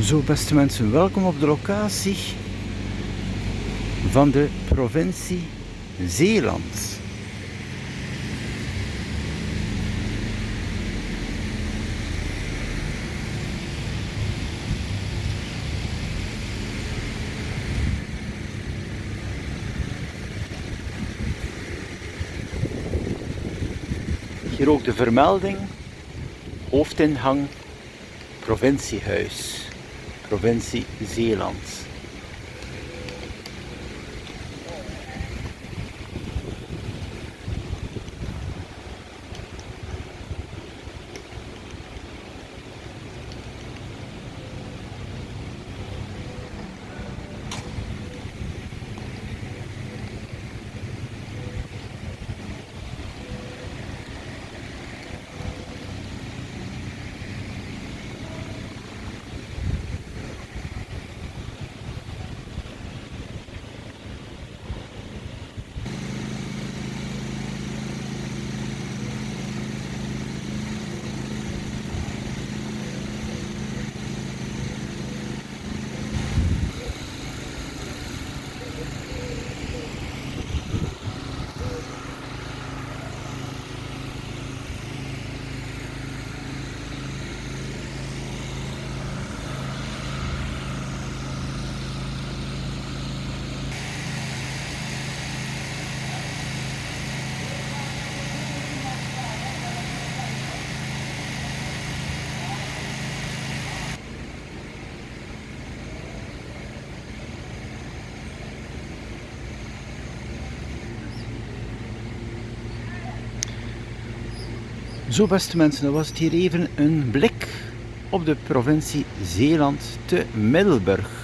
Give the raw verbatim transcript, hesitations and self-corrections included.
Zo, beste mensen, welkom op de locatie van de provincie Zeeland. Hier ook de vermelding, hoofdingang, provinciehuis, provincie Zeeland. Zo, beste mensen, dan was het hier even een blik op de provincie Zeeland te Middelburg.